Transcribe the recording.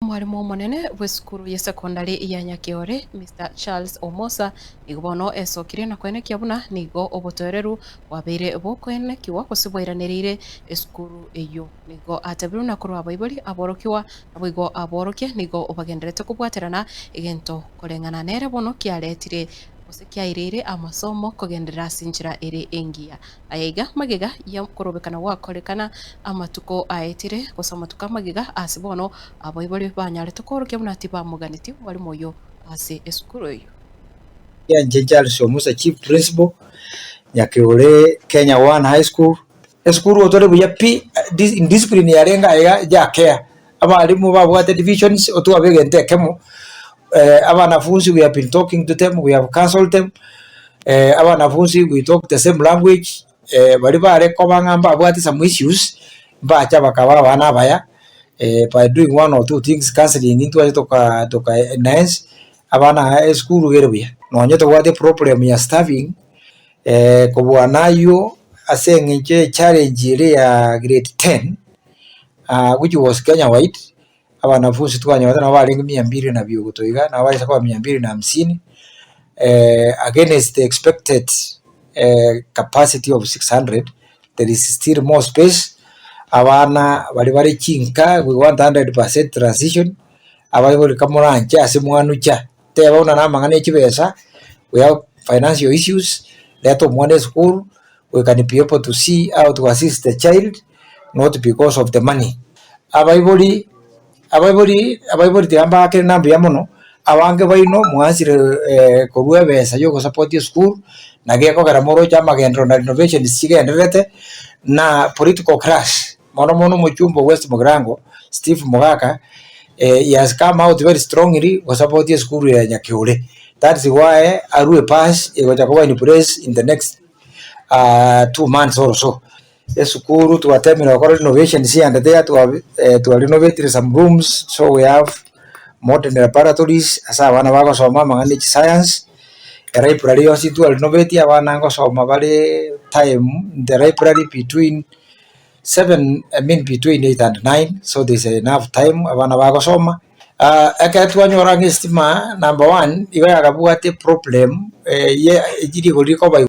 Omwalimu omonene bw'esukuru y'esekondari ya Nyakeore, Mister Charles Omosa, nigo bono esokirie na koenekia buna nigo obotoereru bwabeire bokoenekiwa gose bwairanereire esukuru eyio. Nigo atebirwe na korwa abaibori, aborokigwa, naboigo aborokia nigo bagendererete kobwaterana egento koreng'ana nere bono kiaretire gose kiaireire amasomo kogenderera ase enchera ere engiya. Aya iga magega y'okorobekana gwakorekana amatuko aetire, gose amatuko amagega ase bono abaibori banyarete koorokia buna tibamoganetie omwalimu oyio ase esukuru eyio. Inche Charles Omusa Chief Principal, Nyakeore Kenya One High School, esukuru otore buya pi, indiscipline yarenge aiga yakea, abalimu babwate divisions otwabe egento ekemo, abanafunsi we have been talking to them, we have counselled them, abanafunsi we talk the same language, baria bare koba ng'a mbabwate some issues, mbacha bakaba abana abaya by doing one or two things counselling ntwache toka toka enhance abana aya esukuru ere buya. Nonye tobwate problem ya staffing, kobua naywo ase eng'encho ye challenge ere ya grade ten, which was Kenya wide, abanafunsi twanyorete nabo barenge mia mbili na biogoto iga, nabo barenge koba mia mbili na hamsini, against the expected capacity of 600, there is still more space, abana baria bare chinka we want 100% transition, abaibori kamoranche ase mwanucha, teba buna na amang'ana ya chibesa, we have financial issues, reta omwana esukuru, we can be able to see how to assist the child not because of the money. Abaibori abaibori abaibori tiga mbakere na mbuya mono, abange baino mwanchire korwa ebesa ya ogosupport esukuru, naki ekogera moroche amagenderero na renovations chigendererete, na political class, mono mono omochumba o West Mugirango, Steve Mogaka, he has come out very strongly gosupport esukuru ya Nyakeore. That's why arwe pass egocha koba in place in the next 2 months or so. Esukuru twatemire gokora renovations and there twa renovated some rooms so we have modern laboratories ase abana bagosoma amang'ana ya chiscience, elibrary yonsi twa renovate abana ngosoma bare time in the library between 7 I mean between 8 and 9 so there is enough time abana bagosoma. Ekero twanyora ng'a estima number one, igo yakabwate problem ye rigori rikoba.